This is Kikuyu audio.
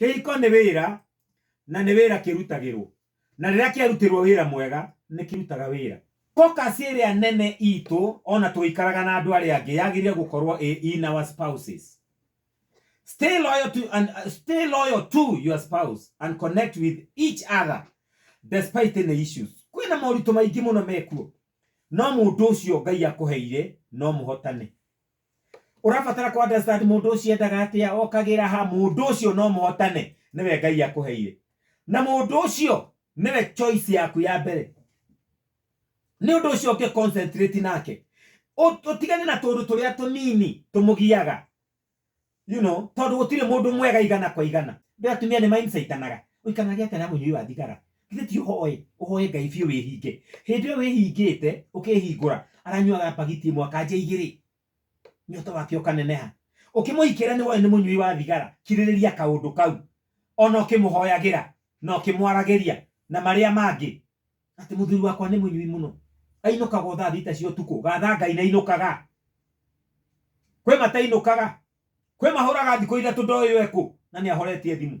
Kĩhiko nĩ wĩra na nĩ wĩra kĩrutagĩrwo na rĩrĩa kĩarutĩrwo wĩra mwega nĩ kĩrutaga wĩra. Focus ĩrĩa nene itũ ona tũgĩikaraga na andũ arĩa angĩ yagĩrĩire gũkorwo ĩ in our spouses. Stay loyal to and stay loyal to your spouse and connect with each other despite any issues. Kwĩna moritũ maingĩ mũno mekuo no mũndũ ũcio Ngai akũheire no mũhotane. Ũrabatara kũ understand mũndũ ũcio endaga atĩa, okagĩra ha, mũndũ ũcio no mũhotane, nĩwe Ngai akũheire. Na mũndũ ũcio nĩwe choice yaku ya mbere. Nĩ ũndũ ũcio ũngĩ concentrate nake. Ũtigane na tũndũ tũrĩa tũnini tũmũgiaga. Tondũ gũtirĩ mũndũ mwega igana kwa igana. Ndũĩ atumia nĩ mainsaitanaga. Ũikaranagia atĩa na mũnyui wa thigara? Githĩ ti ũhoe, ũhoe Ngai biũ wĩhinge. Hĩndĩ ĩyo wĩhingĩte, ũkĩhingũra, aranyuaga mbagiti ĩmwe akanja igĩrĩ. Nyota wake ũkaneneha. Ũkĩmũhikĩra nĩ woĩ nĩ mũnyui wa thigara, kirĩrĩria kaũndũ kau. Ona ũkĩmũhoyagĩra, na ũkĩmwaragĩria, na marĩa mangĩ. Atĩ mũthuri wakwa nĩ mũnyui mũno. Ainũkaga o thaa thita cia ũtukũ. Gatha Ngai nĩ ainũkaga. Kwĩ matainũkaga. Kwĩ mahũraga thikũ ithatũ ndoĩ ekũ na nĩ ahoretie thimũ.